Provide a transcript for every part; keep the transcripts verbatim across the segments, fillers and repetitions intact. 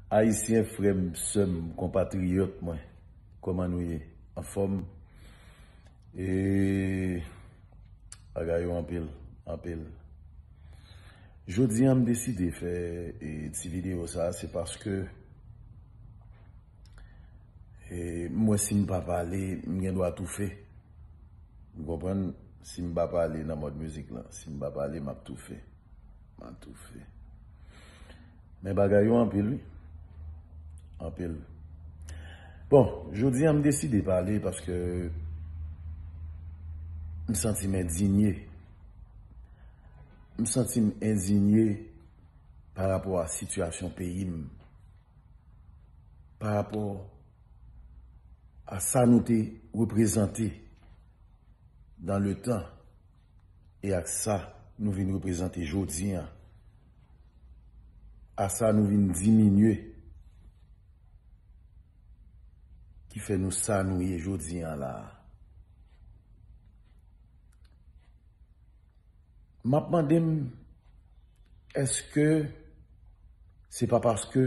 Ayisyen, frè m, sè m, konpatriyòt mwen, kòman nou ye? Anfòm? E bagay yo anpil, anpil. Jodi a, m deside fè, e, ti videyo sa, se paske, e, m wè si m pa pale, m gen dwa toufe. Ou konprann? Si m pa pale nan mòd mizik lan, si m pa pale, m ap toufe. M ap toufe. Men bagay yo anpil, wi. Anpil. Bon, jodi a m deside pale paske m santi m endinye. M santi m endinye pa rapò a sitiyasyon peyi m. Pa rapò a sa nou te reprezante dans le temps e ak sa nou vin reprezante jodi a, a sa nou vin diminye, ki fè nou sa nou ye jodi a la a. M ap mande m, èske se pa paske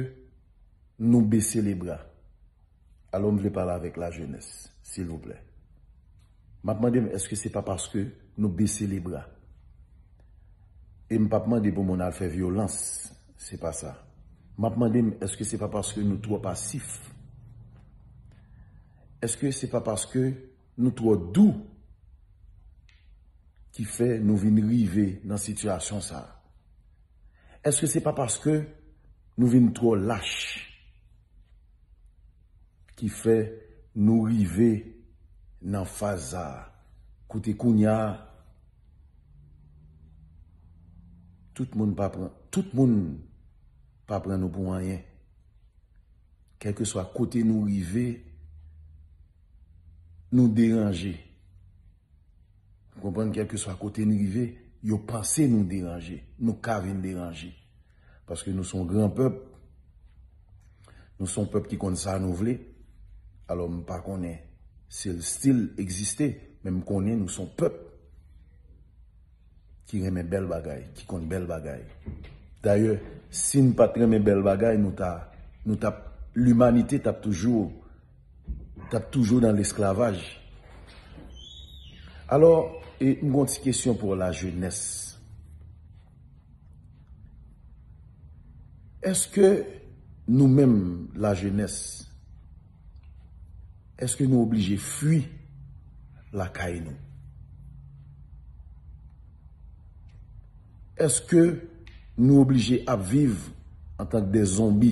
nou bese lebra? Alò, m vle pale avèk lajenès, silvouplè. M ap mande m, èske se pa paske nou bese lebra? E m p ap mande pou moun al fè vyolans, se pa sa. M ap mande m, èske se pa paske nou twò pasif? Èske se pa paske nou twò dou ki fè nou vin rive nan sitiyasyon sa a? Èske se pa paske nou vin twò lach ki fè nou rive nan faz sa a? Kote kounye a, tout moun pa pran, tout moun pa pran nou pou anyen. Kèlkeswa kote nou rive, nou deranje. Ou konprann, kèlkeswa kote n rive, yo panse nou deranje. Nou ka vin deranje. Paske nou se yon gran pèp. Nou se yon pèp ki konn sa nou vle. Alò, m pa konnen si l still egziste, men m konnen nou se yon pèp ki renmen bèl bagay, ki konn bèl bagay. Dayè, si n pa t renmen bèl bagay, nou ta, nou t ap, limanite t ap toujou, t ap toujou nan lesklavaj. Alò, e, m gon ti kesyon pou lajenès. Èske nou menm, lajenès, èske nou oblije fui lakay nou? Èske nou oblije ap viv antank de zonbi?